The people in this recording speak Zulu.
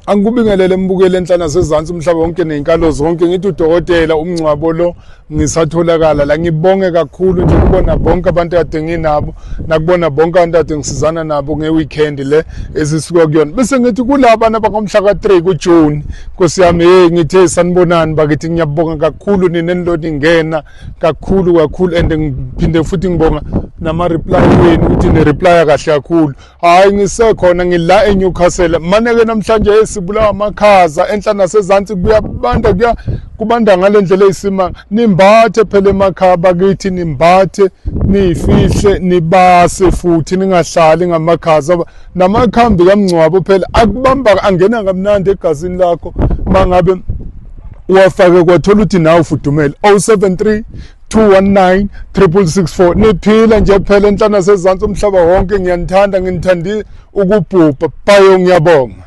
Angikubingelele mbukeli enhla nasezansi umhlaba wonke nezinkalo zonke. Ngithi udokotela umngcwabo lo ngisatholakala la. Ngibonge kakhulu nje kubona bonke abantu kade nginabo, nakubona bonke abantu kade ngisizana nabo nge-weekend le esisuka kuyona. Bese ngithi kulaba nabakomhla ka-3 kuJune, Nkosi yami, hey, ngithe sanibonani bakithi, ngiyabonga kakhulu nina eniloni ngena kakhulu kakhulu, and ngiphinde futhi ngibonga nama-reply wenu ukuthi ni-replya kahle kakhulu. Hayi, ngisekhona, ngila eNewcastle mane-ke namhlanje sibulawa amakhaza enhla nasezansi, kuyabanda, kuya kubanda ngale ndlela eyisimanga. Nimbathe phela emakhaya bakithi, nimbathe, niyifihle, nibase futhi, ningahlali ngamakhaza. Namakhambi kamngcwabo phela akubamba, angena kamnandi egazini lakho mangabe uwafake, kwathola ukuthi nawe ufudumele. 073 219 6664. Niphile nje phela enhla nasezansi umhlaba wonke, ngiyanithanda, nginithandi ukubhubha bayo, ngiyabonga.